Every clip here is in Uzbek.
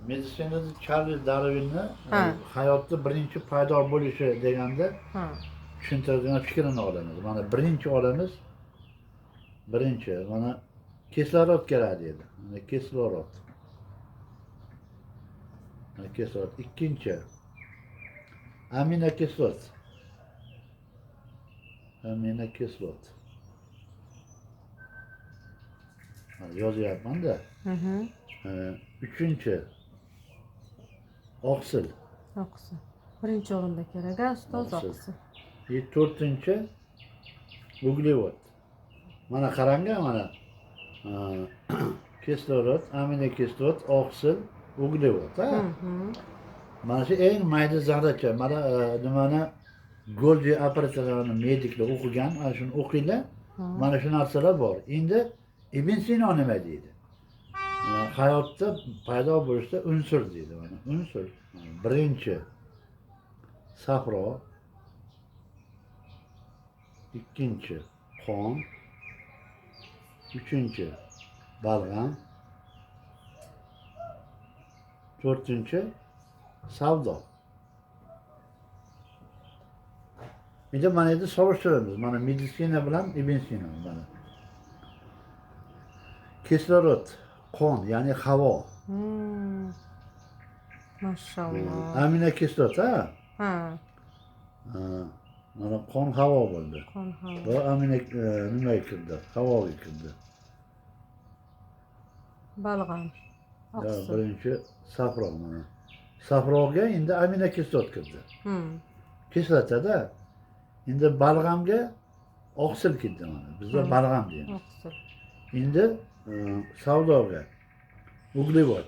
Meditsinada Charles Darwinni Ha. hayotda birinchi paydo bo'lishi deganda Ha. tushuntiradigan fikrini olamiz. Mana birinchi olamiz. Birinchi mana kislorod keladi dedi. Mana kislorod. Mana kislorod. Ikkinchi aminokislot. Aminokislot. Mana yozyapman-da. Uchinchi oqsil. Oqsil. Birinchi o'rinda kerak, a ustoz Oqsil. Oqsil. To'rtinchi uglevod. Mana qarang, mana kislorod, aminokislot, oqsil, uglevod, ha? Mana shu eng mayda zarracha. Mana nimani Golgi apparatlarini mediklar o'qigan, mana shuni o'qinglar. Mana shu narsalar bor. Endi Ibn Sino nima deydi? Hayotda paydo bo'lishda unsur deydi mana. Unsur. Birinchi safro, ikkinchi qon, uchinchi balg'am, to'rtinchi savdo. Endi mana endi solishtiramiz. Mana meditsina bilan Ibn Sino mana. Kislorod, qon, ya'ni havo. Mashalloh. Aminokislot, ha? Ha. Ha, mana qon havo bo'ldi. Qon havo. Bu amino nimaga kirdi? Havoga kirdi. Balg'am. Oqsil. Birinchi safro mana. Safroga endi aminokislot kirdi. Kislotada endi balg'amga oqsil kirdi mana. Bizda balg'am deymiz. Oqsil. Endi savdoga uglevod,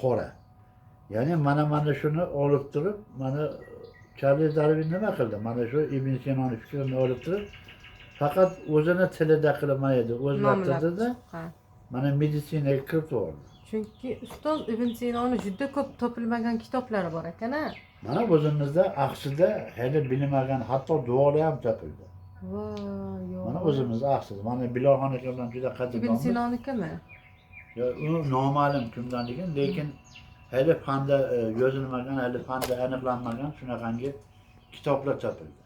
qora. Ya'ni mana shuni olib turib, mana Charles Darwin nima qildi? Mana shu Ibn Sinoni fikrini olib turib, faqat o'zini tilida qilib mana edi, o'zgartirdida mana meditsinaga kiritib yubordi. Chunki ustoz Ibn Sinoni juda ko'p topilmagan kitoblari bor ekan-a. Mana o'zimizda AQShda hali bilinmagan hatto duolar ham topildi. Voy, yo'q. Mana o'zimizda AQShda. Mana Bilolxon aka bilan juda Ibn qadrdonmiz. Sinonikimi? Yo, u noma'lum kimdanligini, lekin hali fanda yozilmagan, hali fanda aniqlanmagan shunaqangi kitoblar topildi.